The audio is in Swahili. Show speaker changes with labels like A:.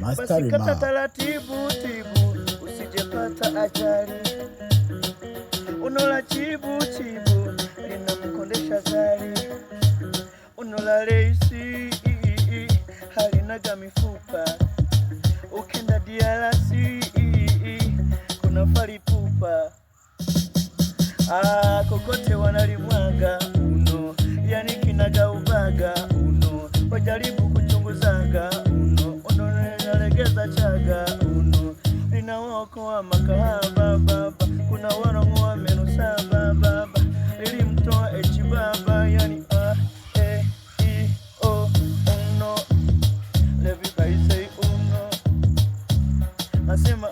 A: Basi
B: Master
A: kata
B: Ma.
A: taratibu tibu, usijepata ajali. Unola chibu chibu, linamkondesha zari. Unola leisi, halinaga mifupa. Ukenda DRC, kuna falipupa. Ah, kokote wanalimwaga uno, yani kinaga ubaga uno, wajaribu kuchunguzaga uno, uno linalegeza chaga uno, linawaokoa makahaba baba, kuna warong'oa meno saba baba, lilimtoa echi baba, yani a e i o uno, everybody say uno, nasema